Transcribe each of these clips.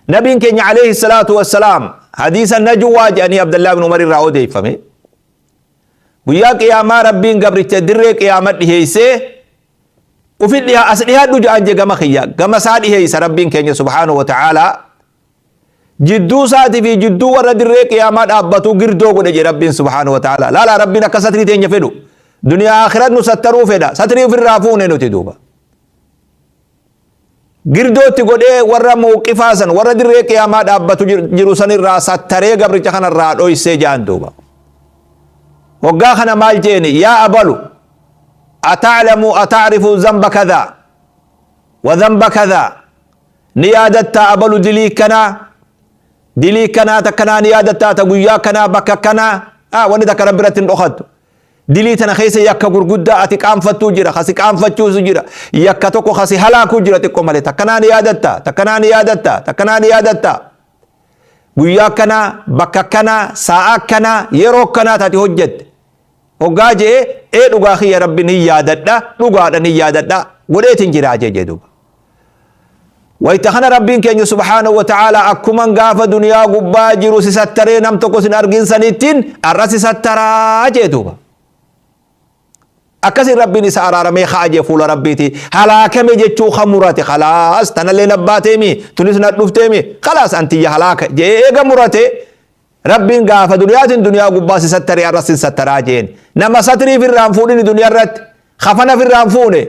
Nabiin keenya alayhi salaatu wassalaam hadiisa Najwaa jedhanii Abdallaa ibn Umar irraa odeeffame. Guyyaa qiyaamaa Rabbiin gabricha dirree qiyaama dhiheessee ufi dhiha as dhihaadhu jedhan je gama kiyya gama isaa dhiheessa Rabbiin keenya subhaanahu wa ta'aalaa. Jidduu isaatii fi jidduu warra dirree qiyaamaa dhaabbatuu girdoo godhe je Rabbiin subhaanahu wa ta'aalaa. Laalaa, Rabbiin akka satrii teenya fedhu. Duniyaa akhirat nu sattaruu fedha. Satrii ofirraa fuune nuti duuba. Girdootti godhee warra mawqifaa san, warra dirree qiyaamaa dhaabbatu jiru san irraa sattaree gabricha kanarraa dhoysee ja'an duuba. Hoggaa kana maal jeeni? Yaa abalu, ata'lamu ata'rifu zamba kadhaa wa zamba kadhaa, ni yaadattaa abalu dilii kanaa, dilii kanaa takkanaa ni yaadattaa, ta guyyaa kanaa, bakka kanaa? Wanni takka Rabbi irratti hin dhokattu. Dilii tana keessa yakka gurguddaa ati qaanfattuu jira, kasi qaanfachuusu jira, yakka tokko kasi halaakuu jira xiqqoo malee. Takkanaa ni yaadatta, takkanaa ni yaadatta, takkanaa ni yaadatta, guyyaa akkanaa, bakka akkanaa, sa'a akkanaa, yeroo akkanaa taati hojjette? Hoggaa je'e, ee, dhugaa kiyya Rabbi ni yaadadha, dhugaadha, ni yaadadha, godheetin jiraa jee duuba. Wayta kana Rabbiin keenya subhaanahu wa ta'ala, akkuman gaafa duniyaa gubbaa jiru si sattaree nam tokko sin argin sanittiin har'a si sattaraa jee duuba. Akkasin Rabbiin isa araaramee ka'a jee fuula Rabbiiti. Halaakame jechuu kan murate, khalaas, tanallee na baateemi, tunis na dhufteemi, khalaas, antiyya halaaka jee eega murate, Rabbiin gaafa duniyaatiin duniyaa gubbaa si sattaree har'a sin sattaraa jeen. Nama satrii firraan fuudhini duniyaa irratti kafana firraan fuune,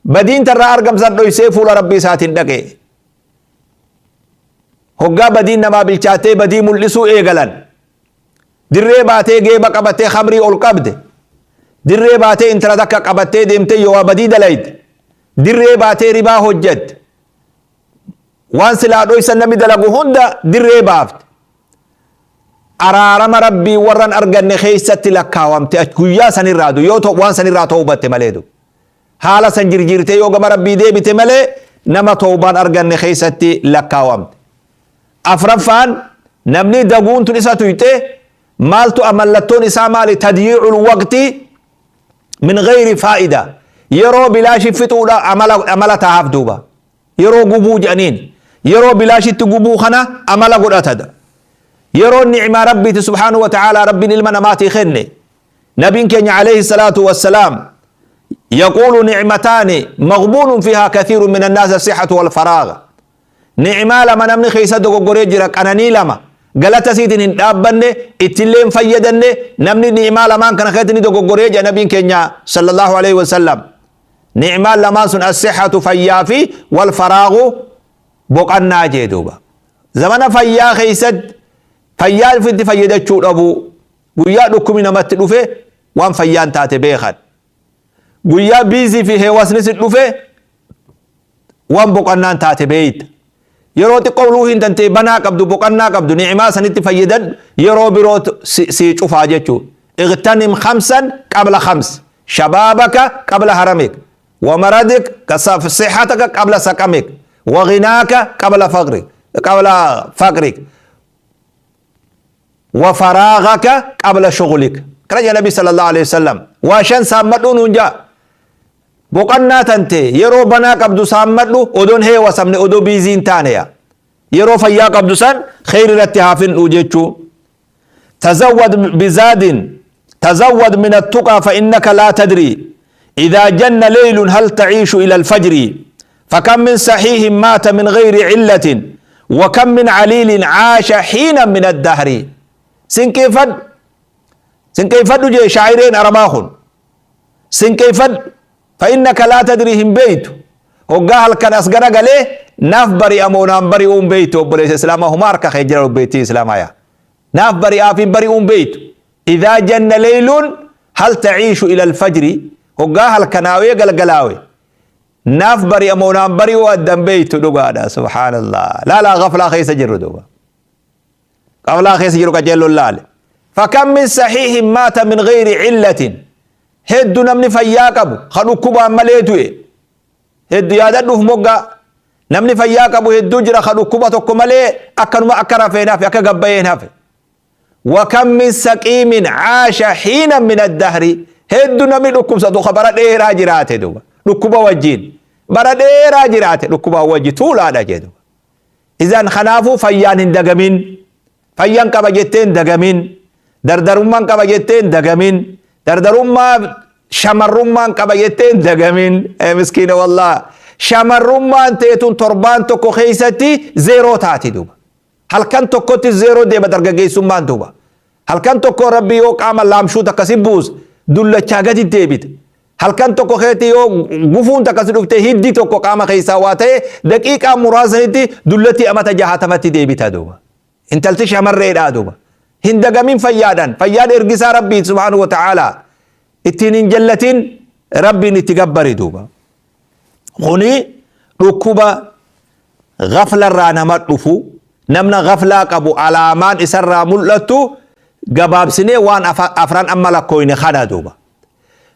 badiin tarraa argamsan dhoysee fuula Rabbii isaatiin dhaqe. Hoggaa badiin namaa bilchaattee badii mul'isuu eegalan, dirree baatee geeba qabattee khamrii ol qabde, dirree baatee intala takka qabattee deemtee yoo waa badii dalayde, dirree baatee ribaa hojjette, waan silaa dhoysan namni dalagu hunda dirree baafte, araarama Rabbii warran arganne keessatti lakkaawamte guyyaa sanirraa yoo waan sanirraa toobatte malee du. Haala san jirjiirtee yoo gama Rabbii deebite malee nama toobaan arganne keessatti lakkaawamte. Afraffaan, namni daguun tun isa tuyxe maaltu mallattoon isaa maali? Tadyiicul waqti min gayri faa'ida. Yeroo bilaashi fixuudha amala tahaaf duuba. Yeroo gubuu jedhaniin. Yeroo bilaashitti gubuu kana amala godhatada. Yeroo ni'maa Rabbiiti subhaanahu wa ta'aalaa Rabbiin ilma namaatii kenne. Nabiin keenya alayhi salaatu wassalaam يقول: نعمتان مغبون فيها كثير من الناس، الصحة والفراغ. Ni'maa lama namni keessa dogoggoree jira, qananii lama galata isiitiin hin dhaabbanne, ittillee hin fayyadanne. Namni ni'maa lamaan kana keessatti ni dogoggoree jira nabiin keenya sallallahu alaihi wasallam. Ni'maan lamaan sun الصحة fayyaa fi والفراغ boqannaa jee duuba. Zamana fayyaa keessatti fayyaa ofitti fayyadachuu dhabuu, guyyaa dhukkubni namatti dhufe waan fayyaan taate beekan. Guyyaa busy fi heewasni si dhufe waan boqonnaan taate beeyta. Yeroo xiqqoo ruuhiin tantee banaa qabdu, boqonnaa qabdu, ni'imaa sanitti fayyadadhu, yeroo biroo si cufaa jechuudha. اغتنم خمسا قبل خمس: شبابك قبل هرمك، ومرضك، صحتك قبل سقمك، وغناك قبل فقرك، وفراغك قبل شغلك. Kana jedha Nabi sallallahu alaihi wasallam. Waa shan saammadhuun hunjaa. Boqonnaa tante yeroo banaa qabdu saammadhu, odoon heewasamne, odoo busy hin taane yaa. Yeroo fayyaa qabdu san kheyri irratti haa findhu jechuu. تزود بزاد، تزود من التقى، فإنك لا تدري إذا جن ليل هل تعيش إلى الفجر. فكم من صحيح مات من غير علة، وكم من عليل عاش حينا من الدهر. Sinqeeffadhu, sinqeeffadhu jee shaa'ireen Arabaa kun. Sinqeeffadhu, فإنك لا تدري hin beeytu, hoggaa halkan as gara galee naaf bari'amoo naan bari'uun beeytu. Obboleessa Islaamaa, humaa harka kee jira. Obboleettii Islaamaa, yaa naaf bari'aa fi bari'uun beeytu. إذا جن ليل هل تعيش إلى الفجر. Hoggaa halkanaawee galgalaawe naaf bari'amoo naan bari'uu addan beeytu. Dhugaadha, subhaanallah. Laalaa, gaflaa keessa jirru duuba, gaflaa keessa jiru qajeelloon laale. فكم من صحيح مات من غير علة. Heddu namni fayyaa qabu ka dhukkubaan malee du'e heddu. Yaadadhuuf moggaa namni fayyaa qabu hedduu jira ka dhukkuba tokko malee akkanuma akka rafeen hafe, akka gabbayeen hafe. وكم من سقيم عاش حينا من الدهر. Heddu namni dhukkubsatu ka bara dheeraa jiraate duuba, dhukkuba wajjiin bara dheeraa jiraate, dhukkuba wajji tuulaadha jee duuba. Izan kanaafuu fayyaan hin dagamin. Fayyaan qaba jettee hin dagamin. Dardarummaan qaba jettee hin dagamin. Dardarummaa shamarrummaan qaba jettee hin dagamin. Miskiina wallaa. Shamarrummaan teetun torbaan tokko keessatti zeeroo taati duuba. Halkan tokkotti zeeroo deema dargaggeessummaan duuba. Halkan tokko Rabbi yoo qaama laamshuu takka si buuse, dullachaa gadi deebita. Halkan tokko keetti yoo gufuun takka si dhufte, hiddi tokko qaama keessaa waa ta'e, daqiiqaa muraasanitti dullatti amata 60tti deebita duuba. Intalti shamarreedhaa duuba. Hin dagamin fayyaadhaan. Fayyaan ergisaa Rabbii subhaanahu wa ta'aalaa. Ittiin hin jallatin, Rabbiin itti gabbari duuba. Kuni dhukkuba ghaflarraa nama dhufu, namna ghaflaa qabu alaamaan isarraa mul'attu gabaabsinee waan afran amma lakkooyne kana duuba.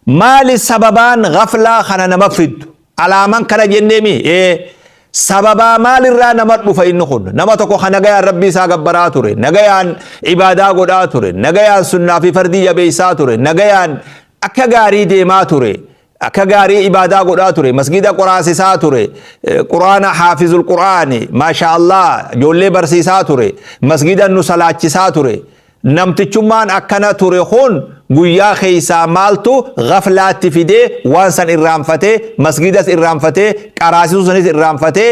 Maali sababaan ghaflaa kana nama fiddu? Alaamaan kana jenneemi? Ee, sababaa maalirraa nama dhufa inni kun? Nama tokko kan nagayaan Rabbii isaa gabbaraa ture, nagayaan ibaadaa godhaa ture, nagayaan sunnaa fi fardii jabeessaa ture, nagayaan akka gaarii deemaa ture, akka gaarii ibaadaa godhaa ture, masgida qoraasisaa ture, Quraana haafizul Quraani, maasha Allah, ijoollee barsiisaa ture, masgida nu salaachisaa ture. Namtichummaan akkana ture kun guyyaa keessaa maaltu ghaflaatti fidee, waan san irraanfatee, masgidas irraanfatee, qaraasisuu sanis irraanfatee,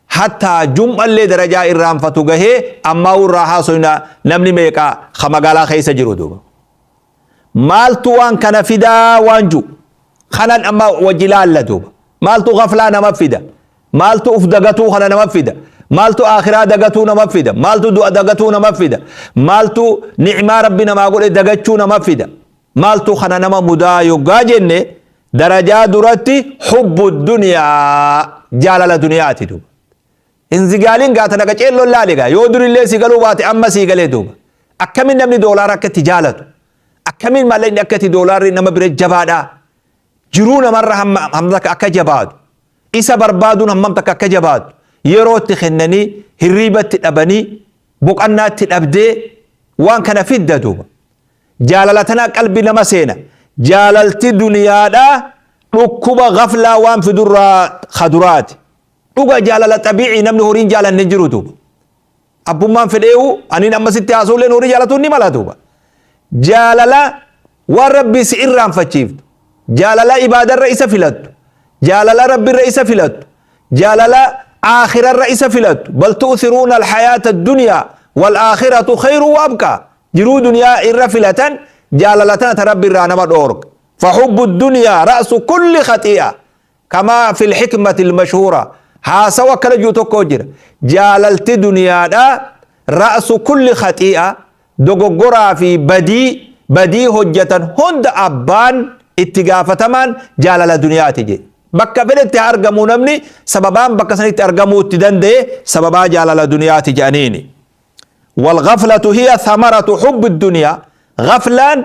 hattaa jum'allee darajaa irraanfatu gahee? Ammaa irraa haasoyna, namni meeqa ka magaalaa keessa jiru duuba. Maaltu waan kana fidaa waan ju kanan amma wajji laalla duuba. Maaltu ghaflaa nama fida? Maaltu uf dagatuu kana nama fida? Maaltu akhiraa dagatuu nama fida? Maaltu du'a dagatuu nama fida? Maaltu ni'maa Rabbi namaa godhe dagachuu nama fida? Maaltu kana nama mudaa yoggaa jenne, darajaa duratti hubbu duniyaa, jaalala duniyaati duuba. Hin zigaaliin gaata naqa ceelloon laali gaa, yoo durillee si galuu baate amma sii galee duuba. Akkamiin namni doolaara akka itti jaalatu, akkamiin maallaqni akka itti doolaarri nama bira jabaadhaa, jiruu namarra hamma hamma takka akka jabaatu, isa barbaaduun hammam takka akka jabaatu, yeroo itti kennanii, hirriibatti dhabanii, boqannaatti dhabdee waan kana fidda duuba. Jaalala tanaa qalbii nama seena. Jaalalti duniyaadhaa dhukkuba ghaflaa waan fidurraa kaduraati. Dhuga, jaalala xabiicii namni horiin jaalanne hin jiru duuba. Abbummaan fedheewu aniin amma sitti haasa'ulleen horii jaalatuun ni mala duuba. Jaalala waan Rabbii si irraanfachiiftu. Jaalala ibaadarra isa filattu. Jaalala Rabbirra isa filattu. Jaalala aakhirarra isa filattu. Bal tu'thiruuna alhayaata addunyaa wal aakhiratu khayru wa abqaa. Jiruu duniyaa irra filatan, jaalala tana ta Rabbi irraa nama dhoorga. Fahubbu duniyaa ra'su kulli khaxii'a. Kamaa fil hikmati almashhuura, haasawa akkana jiru tokko jira. Jaalalti duniyaadha ra'su kulli khaxii'a, dogoggoraa fi badii hojjatan hunda abbaan itti gaafatamaan jaalala duniyaati jedhe. Bakka fedhetti haa argamuu, namni sababaan bakka sanitti argamuu itti danda'e sababaa jaalala duniyaati jedhaniini. Walghaflatu hiya thamaratu hubbi duniyaa. Ghaflaan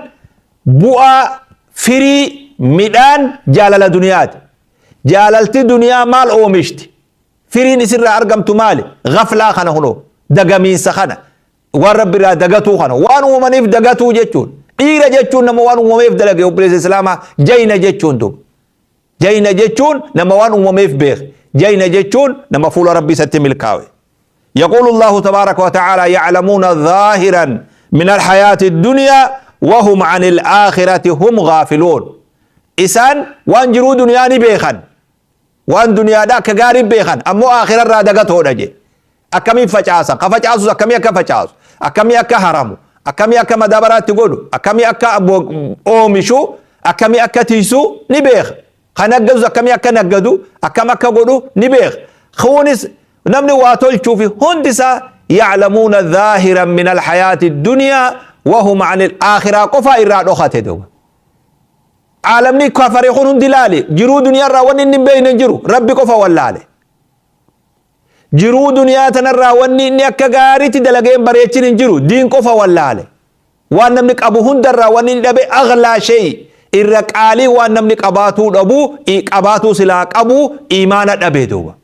bu'aa, firii, midhaan jaalala duniyaati. Jaalalti duniyaa maal oomishti? Firiin isirraa argamtu maali? Ghaflaa kana hunoo, dagamiinsa kana, waan Rabbi irraa dagatuu kana, waan uumamaniif dagatuu jechuun. Dhiira jechuun nama waan uumameef dalage, obboleessa Islaamaa, jayna jechuun duuba. Jayna jechuun nama waan uumameef beeke. Jayna jechuun nama fuula Rabbi isatti milkaawe. يقول الله تبارك وتعالى: يعلمون ظاهرا من الحياة الدنيا وهم عن الآخرة هم غافلون. إسان waan jiruu duniyaa ni beekan, waan duniyaadha akka gaarii beekan, ammoo aakhira irraa dagatoodha je. Akkamiin facaasan, ka facaasus akkamii akka facaasu, akkamii akka haramu, akkamii akka madaabaraatti godhu, akkamii akka oomishu, akkamii akka tiisu ni beeka. Ka naggadus akkamii akka naggadu, akkam akka godhu ni beeka. Kunis namni waa tolchuufi hundi isaa ya'lamuuna dhaahiran min alhayaati dunyaa wahum an alaakiraa qofaa irraa dhokate duuba. Aalamni kafare kun hundi laali, jiruu duniyaa irraa wanni inni hin beekne hin jiru, Rabbi qofa wallaale. Jiruu duniyaa tanarraa wanni inni akka gaariitti dalagee hin bareechin hin jiru, diin qofa wallaale. Waan namni qabu hundarraa wanni inni dhabe, aghlaa shay, irra qaalii waan namni qabaatuu dhabu, qabaatuu silaa qabu, iimaana dhabe duuba.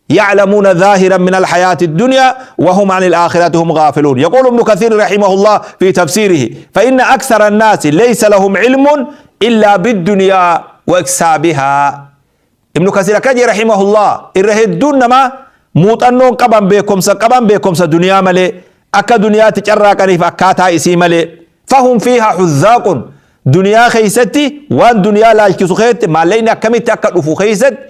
يعلمون ظاهرا من الحياة الدنيا وهم عن الآخرة هم غافلون. يقول ابن كثير رحمه الله في تفسيره: فإن أكثر الناس ليس لهم علم إلا بالدنيا وإكسابها. ابن كثير كجي رحمه الله، irra hedduun namaa Muuxannoon qaban, beekumsa qaban, beekumsa duniyaa malee, akka duniyaatti carraaqaniif akkaataa isii malee. Fahum fiihaa huzzaaqun, duniyaa keeysatti waan duniyaa laalchisu keessatti, maallaqni akkamitti akka dhufu keessatti,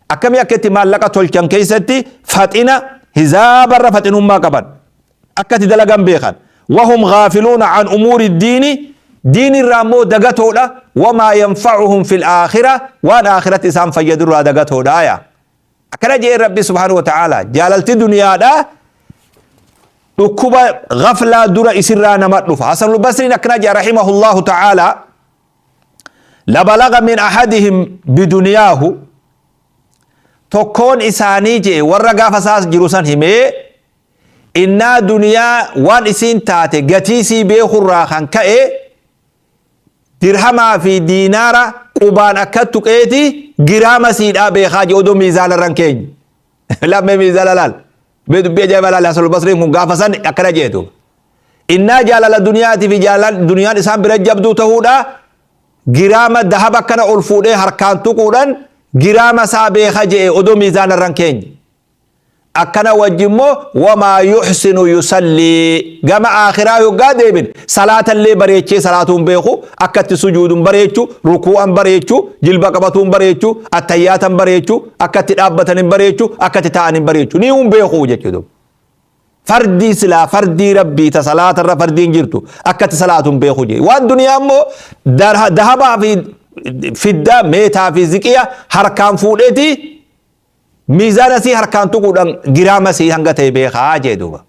akkamii akka itti maallaqa tolchan keessatti faxina hizaabarra faxinummaa qaban, akkatti dalagan beekan. Wahum gaafiluuna an umuuri diini, diin irraa immoo dagatoodha. Wamaa yanfacuhum fil aakhira, waan aakiratti isaan fayyadu irraa dagatoodha. Aya akkana jee Rabbi subhaanahu wa ta'aala, jaalalti duniyaadha dhukkuba gaflaa dura isirraa nama dhufa. Hasanul Basriin akkana jee rahimahullahu ta'aala: labalaga min ahadihim biduniyaahu, tokkoon isaanii jee warra gaafa isaas jiru san himee, innaa duniyaa waan isiin taate gatii sii beekurraa kan ka'e dirhamaa fi diinaara qubaan akka tuqeeti giraama siidhaa beekaa jee odoo miizaana irra hin keenye. Lammee miizaana laal. Mee dubbii ajaa'iba laal. Hasanul Basriin kun gaafa san akkana jeetu. Innaa jaalala duniyaatii fi jaalala duniyaan isaan bira jabduu ta'uudha, giraama dahaba akkana ol fuudhee harkaan tuquudhaan giraama isaa beeka jee odoo miizaana irra hin keenye. Akkana wajji immoo wamaa yuhsinu yusallii, gama aakhiraa yoggaa deebin salaatallee bareechee salaatuun beeku, akkatti sujuudun bareechu, rukuu'an bareechu, jilba qabatuun bareechu, attayyaatan bareechu, akkatti dhaabbatan hin bareechu, akkatti taa'an hin bareechu, ni hun beeku jechuudha. Fardii silaa fardii Rabbii ta salaatarra fardiin jirtu akkatti salaatuun beeku jee. Waan duniyaa immoo dahabaa fi fiddaa, meetaa fi ziqiya harkaan fuudheeti miizaana sii harkaan tuquudhaan giraama sii hanga ta'e beekaa jee duuba.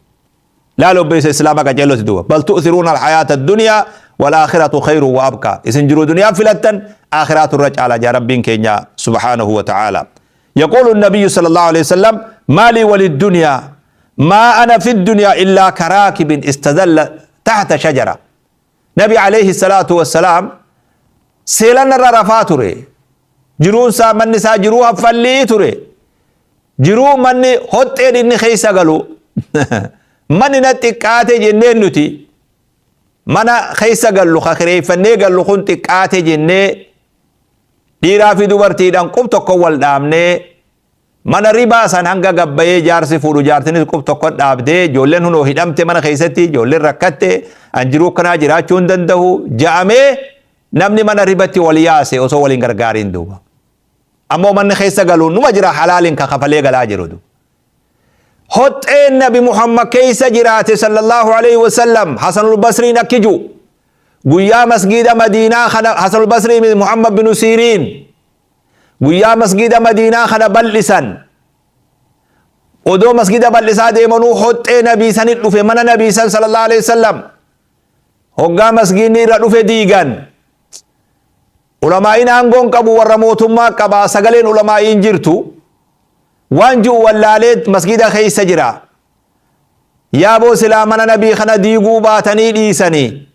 Laal obboleessa Islaamaa qaceellooti duuba. Bal tu'thiruuna alhayaata addunyaa wal aakhiratu khayru wa abqaa. Isin jiruu duniyaa filattan, aakhiraatu irra caala jaa Rabbiin keenya subhaanahu wa ta'aala. يقول النبي صلى الله عليه وسلم: ما لي وللدنيا، ما أنا في الدنيا إلا كراكب استظل تحت شجرة. نبي عليه الصلاة والسلام seelan irra rafaa ture. Jiruun isaa, manni isaa jiruu haffallii ture. Jiruu manni hoxxeen inni keessa galu, manni na xiqqaate jenneen, nuti mana keessa gallu ka kireeffannee gallu kun xiqqaate jennee, dhiiraa fi dubartiidhaan qub tokko wal dhaabnee, mana ribaa san hanga gabbayee jaarsi fuudhu, jaartinis qub tokko dhaabdee, ijoolleen hunoo hidhamte, mana keessatti ijoolleen rakkatte, an jiruu akkanaa jiraachuu hin danda'u ja'amee namni mana ribatti wal yaase osoo waliin gargaariin duuba. Ammoo manni keessa galuun numa jira, halaaliin ka kafalee galaa jiru. Hoxxeen Nabi Muhammad keessa jiraate sallallahu alaihi wasallam, Hasanul Basriin akkiju guyyaa masgiida Madiinaa kana, Hasanul Basrii Muhammad bin Siiriin, guyyaa masgiida Madiinaa kana bal'isan, odoo masgiida bal'isaa deemanuu hoxxee Nabii sanit dhufe, mana Nabii san sallallahu alaihi wasallam. Hoggaa masgiidni irra dhufe diigan, ulamaa'iin aangoon qabu warra mootummaa qabaa, sagaleen ulamaa'iin jirtu waan ji'u wallaalee masgiida keessa jira. Yaaboo silaa mana Nabii kana diiguu baatanii dhiisanii,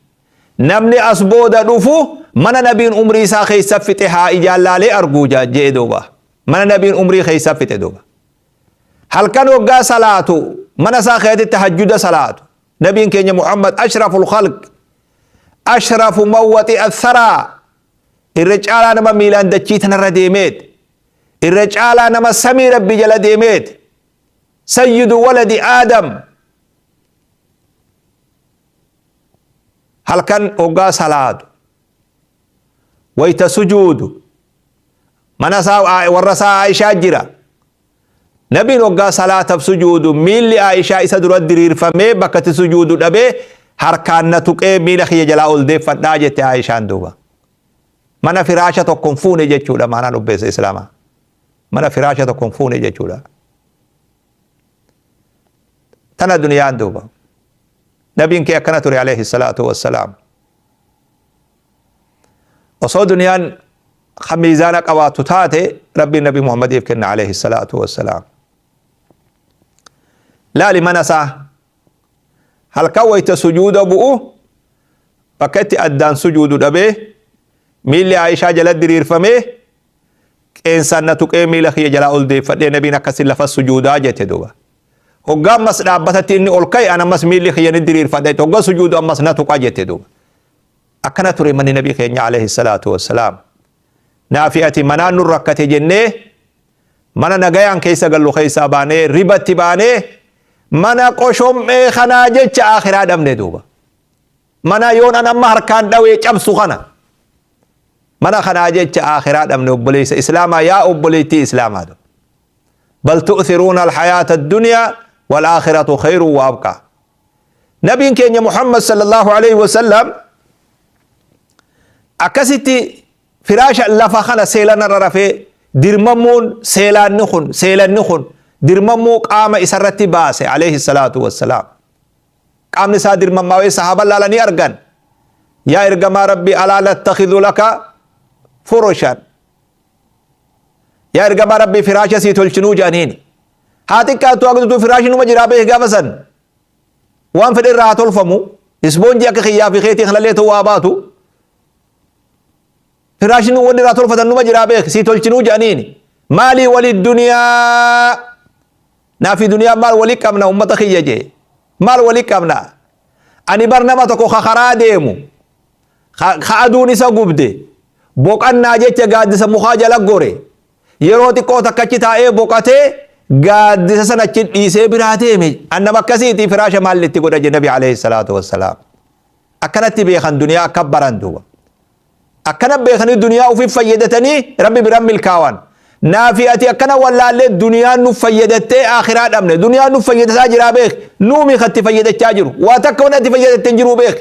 namni as booda dhufu mana Nabiin umrii isaa keessa fixe haa ijaallaalee arguu jee duuba. Mana Nabiin umrii keessa fixe duuba. Halkan waggaa salaatu mana isaa keessatti tahajjuda salaatu. Nabiin keenya Muhammad ashraful khalq, ashrafu man waxi'a tharaa, irra caalaa nama miilaan dachii tanarra deemeet, irra caalaa nama samii Rabbi jala deemeet, sayyidu waladi Aadam, halkan hoggaa salaatu, wayta sujuudu, mana isaa warra isaa Aishaa jira. Nabiin hoggaa salaataaf sujuudu miilli Aishaa isa dura diriirfamee bakka itti sujuudu dhabee, harkaan na tuqee miila kiyya jalaa ol deeffadhaa jette Aishaan duuba. Mana firaasha tokko hin fuune jechuudha maanaan obbeessa Islaamaa. Mana firaasha tokko hin fuune jechuudha. Tana duniyaan duuba. Nabiin kee akkana ture alayhi salaatu wassalaam. Osoo duniyaan kan miizaana qabaattu taate, Rabbiin Nabi Muhammadiif kenna alayhi salaatu wassalaam. Laali mana isaa, halkan wayta sujuuda bu'u bakka itti addaan sujuudu dhabee miilli Aishaa jala diriirfamee, qeensaan na tuqee miila kiyya jalaa ol deeffadhee, Nabiin akkasi lafa sujuudaa jette duuba. Hoggaa ammas dhaabbatatti inni ol ka'e, an ammas miilli kiyya ni diriirfadhe, hoggaa sujuudu ammas na tuqa jette duuba. Akkana ture manni Nabii keenya alayhi salaatu wassalaam. Naafi ati manaan nu rakkate jennee Mana nagayaan keessa gallu keessaa baanee ribatti baanee mana qoshom'ee kanaa jecha akhiraa dhabne duuba. Mana yoon an amma harkaan dhawee cabsu kana. Mana kanaa jecha akhiraa dhabne, obboleessa Islaamaa, yaa obboleettii Islaamaa. بل تؤثرون الحياة الدنيا والآخرة خير وأبقى. نبي كenya محمد صلى الله عليه وسلم akkasitti firaasha lafa kana seelanarra rafee dirmammuun seelaanni kun, seelanni kun dirmammuu qaama isarratti baase عليه الصلاة والسلام. Qaamni isaa dirmammaawee sahaaba laalanii argan. "Yaa ergamaa Rabbi, ألا نتخذ لك فرشا? Yaa ergamaa Rabbii, firaasha sii tolchinuu?" jedhaniini. Haa xiqqaattu haa firaashi numa jiraa beek. Gaafa san waan fedhe irraa haa tolfamu, isboonjii akka kiyyaa fi keetii kanallee ta'uu haa baatu, firaashin wanni irraa tolfatan numa jiraa beek. "Sii tolchinuu?" jedhaniini. "ما لي وللدنيا", naafi duniyaa maal walii qabna, ummata kiyya jee, maal walii qabna? Ani bar nama tokko ka karaa deemu, ka aduun isa gubde, boqannaa jecha gaaddisa mukaa jala gore, yeroo xiqqoo takka achi taa'ee boqatee gaaddisa sana achi dhiisee biraa deeme, annama akkasiiti, firaasha maallitti godha je nabi عليه الصلاة والسلام. Akkanatti beekan duniyaa, akka baran duuba akkana beekanii duniyaa ufiif fayyadatanii Rabbi biran milkaawan. Naafi ati akkana wallaallee duniyaan nu fayyadattee akhiraa dhabne. Duniyaan nu fayyadataa jiraa beek, nuumi katti fayyadachaa jiru. Waa takka wanni ati fayyadatte hin jiruu beek.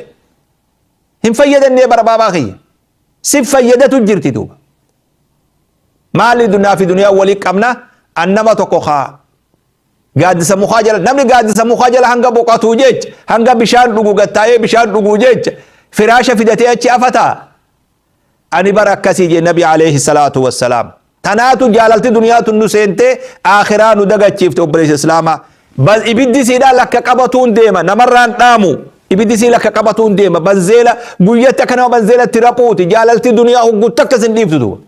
Hin fayyadannee barbaabaa kiyya si fayyadatu jirti duuba. Maali dunyaa fi duniyaa walii qabna? Annama tokko kaa gaaddisa mukaa jala, namni gaaddisa mukaa jala hanga boqotuu jecha, hanga bishaan dhugu gattaa'ee bishaan dhuguu jecha firaasha fidatee achi afataa? Ani bara akkasii jee nabi عليه الصلاة والسلام. Tanaatu jaalalti duniyaatu nu seentee akhiraa nu dagachiifte. Obboleessa Islaamaa, bal ibiddi siidhaa lakka qabatuun deema, namarraan dhaamu. Ibiddi sii lakka qabatuun deema, banzeela guyyatti akka nama banzeelatti raphuuti. Jaalalti duniyaa hoggutti akkas hin dhiiftu duuba.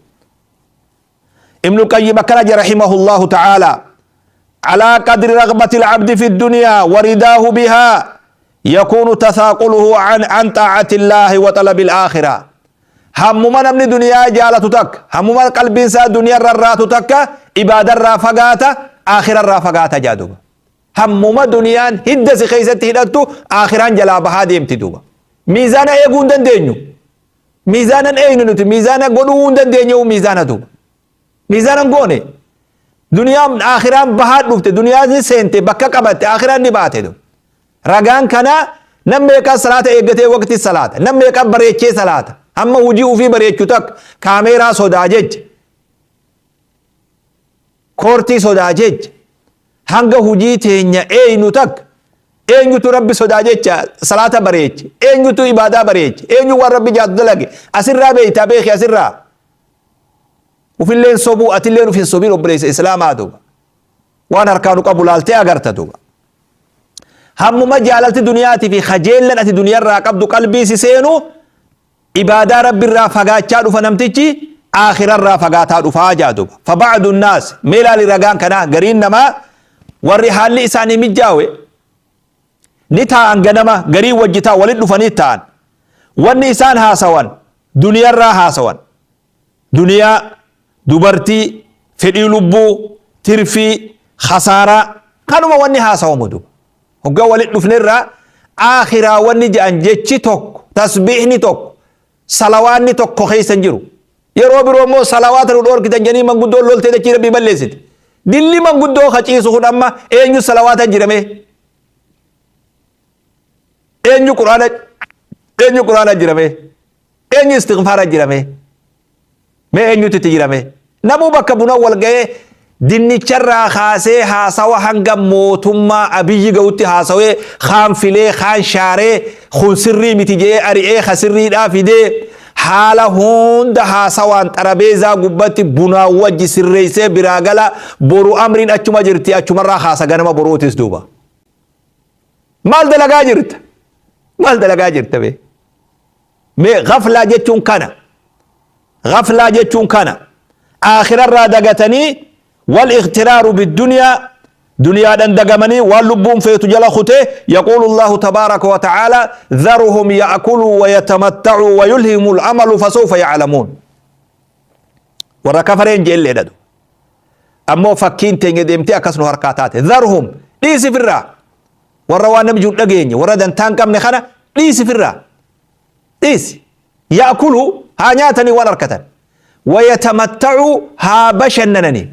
Ibnu Qayyim akkana jedha رحمه الله تعالى: على قدر رغبة العبد في الدنيا ورضاه بها يكون تثاقله عن طاعة الله وطلب الآخرة. Hammuma namni duniyaa jaalatu takka, hammuma qalbiin isaa duniyaa rarraatu takka, ibaadarraa fagaata, aakhirarraa fagaata jaa duuba. Hammuma duniyaan hidda si keessatti hidhattu, aakhiraan jalaa bahaa deemti duuba. Miizaana eeguu hin dandeenyu, miizaanan eegnu nuti, miizaana godhuu hin dandeenyu. Miizaana duuba miizaanan goone, duniyaan aakhiraan bahaa dhufte. Duniyaan ni seente, bakka qabatte, aakhiraan ni baate duuba. Ragaan kana nam meeqaa salaata eeggatee waqti salaata, nam meeqaa bareechee salaata, hamma hujii ufii bareechu takka kaameeraa sodaa jecha, koortii sodaa jecha, hanga hujii teenya eenyu takka, eenyutu Rabbi sodaa jecha salaata bareeche? Eenyutu ibaadaa bareeche? Eenyu waan Rabbi jaatu dalage? Asirraa beeytaa beeki. Asirraa ufilleen sobuu, atilleen uf hin sobiin, obboleessa Islaamaa. Duuba waan harkaanu qabu laaltee agarta duuba. Hammuma jaalalti duniyaatii fi kajeellan ati duniyarraa qabdu qalbii si seenu, ibaadaa Rabbiirraa fagaachaa dhufa namtichi, aakhirarraa fagaataa dhufaa jaa duuba. فبعض الناس, mee ilaali ragaan kanaa, gariin namaa warri haalli isaanii mijjaawe ni taa'an. Ganama garii wajji ta'a, walit dhufanii ta'an. Wanni isaan haasawan duniyarraa haasawan, duniyaa, dubartii, fedhii lubbuu, tirfii, khasaaraa, kanuma wanni haasawamu duuba. Hoggaa walit dhufnerraa aakhiraa wanni jedhan jechi tokko, tasbiihni tokko, salawaanni tokko keessa hin jiru. Yeroo biroo immoo salawaata nu dhoorkitan jedhanii manguddoon loltee dachii Rabbii balleessite. Dilli manguddoo kaciisu kun amma eenyu salawaata jirame? Eenyu Quraana, eenyu Quraana jirame? Eenyu istighfaara jirame? Mee eenyutu itti jirame? Namuu bakka buna wal ga'ee dinnicharraa kaasee haasawa hanga mootummaa Abiyyi ga'utti haasawee, kaan filee, kaan shaaree, kun sirrii miti jee ari'ee, ka sirriidhaa fidee, haala hunda haasawaan xarabeezaa gubbatti bunaa wajji sirreessee biraa gala. Boru amriin achuma jirti, achumarraa haasa ganama boruutis duuba. Maal dalagaa jirta? Maal dalagaa jirta bee? Mee gaflaa jechuun kana. Gaflaa jechuun kana. Aakhirarraa dagatanii, والاغترار بالدنيا, duniyaadhaan dagamanii waan lubbuun feetu jala kutee. يقول الله تبارك وتعالى: ذرهم يأكلوا ويتمتعوا ويلههم الأمل فسوف يعلمون. Warra kafareen jeelleedha. Ammoo fakkiin teenya deemtee akkas nu harkaa taate. Dharhum, dhiisi firraa. Warra waan namni jiru dhageenye, warra dantaa hin qabne kana dhiisi firraa. Dhiisi. Ya'kulu, haa nyaatanii waan harkatan. Wayatamatta'u, haa bashannananii.